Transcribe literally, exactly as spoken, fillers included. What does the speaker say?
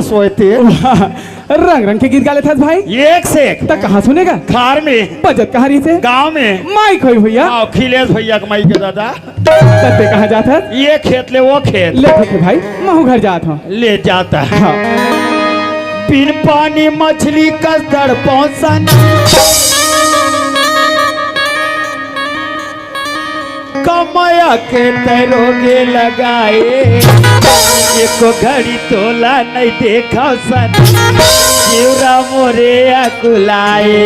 सोए ते। वाह, रंग रंग के गीत गा लेथस भाई। एक से एक। त कहाँ सुने गा? घर में। बजत कहाँ रहिसे? गाँव में। माइक होही भैया। हाँ, अखिलेश भैया के माइक हे दादा। त तें कहाँ जात हस? ये खेत ले वो खेत। ले ठीक हे भाई, महूँ घर जात हँव। ले जात हे। हाँ। बिन पानी मछली कस तड़पँव सन। कमवा के तैं रोगे लगाए, एको घड़ी तोला नइ देखँव सन, जीवरा मोरे अकुलाए।